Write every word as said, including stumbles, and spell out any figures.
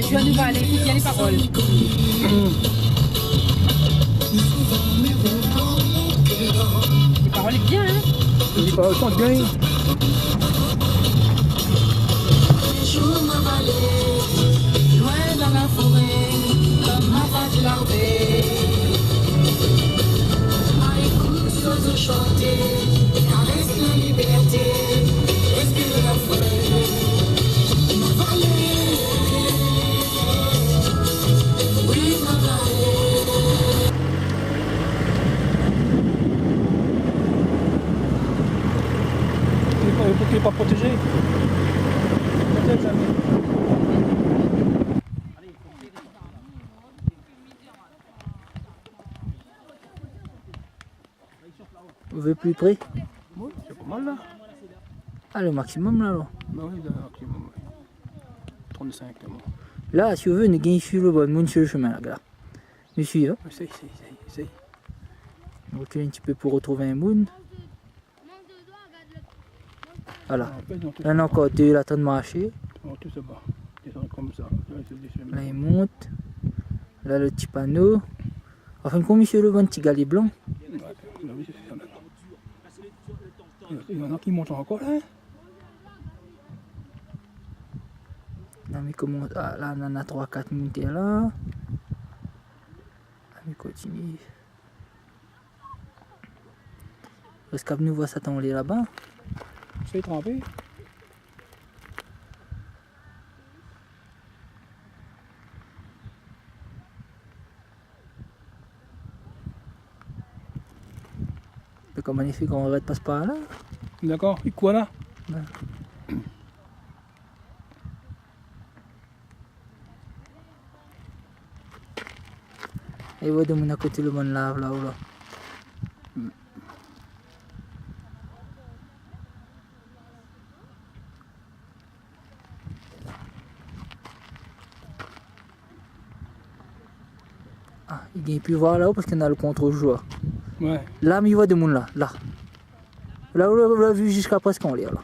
Tu vas nous parler, écoute bien les paroles. Hmm. Les paroles lé bien, hein ? Lé parol lé bien. Loin dan la foré, konm ma faz larvé. Ma ékout zozo shanté, karès la libèrté, respir la foré. Ma valé, oui, ma valé. Lé pa, lé pa, lé pa protézé. Protège, ami. Ou vé pli pré ? Oui, sé pa mal la. Ah, le maximum la, alor. Ba oui, le maximum, oui. Trente-cinq, la, bon. La, si ou vé, nou gingn suiv le bann moun su le shomin la, gard. Nou suiv, hein. Essaye, essaye, essaye, essaye. Nou rokil in ti pé pou retrouv in moun. Voilà. Ah, an fèt, zot i mont tout. La, néna ankor dé la, atann marshé. Zot i mont tout laba. Désann konmsa. La, sé dé shomin. La, i mont. La, le ti pano. Anfin, konm i fé le bann ti galé blan. Ouais, la, oui, sé sa, la. Néna, néna ki mont ankor, la, hein. Non, mé koman, ah, la, néna troi, kat moun té la. Ah, mé kontinié. Rès kap nou voi sa tanlé laba. Sé tranpé. Mé koman i fé kan ou rès pas par la ? Dakor, i koi la ? Ouais. É ouais, demoun akoté le bann lav la, ou la. Hmm. Ah, i gingn pi voir la-o parske néna le kontrozour. Ouais. La, mi voi demoun la, la. La, ou la, ou la vi ziska prèsk anlèr la.